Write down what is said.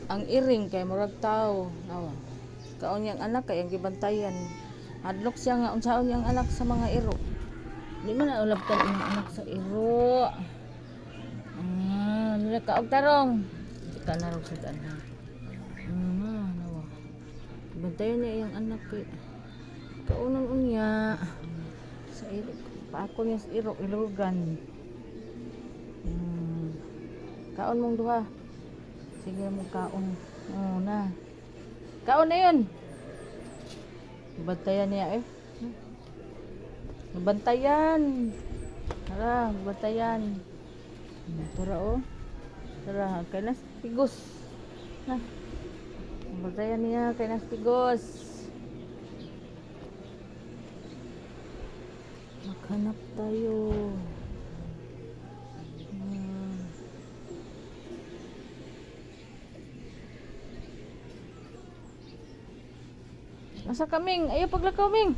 Ang iring kay murag tao. Awa. Kaon niyang anak kay ang gibantayan. Hadlok siya nga unsaon niyang anak sa mga iro. Di man na ulabtan ang anak sa iro. Ah, nila kaog tarong. Di ka narog sa daan ha. Nawa. Bantayan niya iyang anak kay kaunon unya sa iro. Paako niya sa iro ilugan. Kaon mong duha. Sige mo kaon. Oo na. Kaon na yun. Bantayan niya eh. Bantayan. Tara, bantayan. Tara oh. Tara, kay nas tigos. Na. Bantayan niya kay nas tigos. Maghanap tayo. Asa kaming? Ayaw paglakaw, Ming.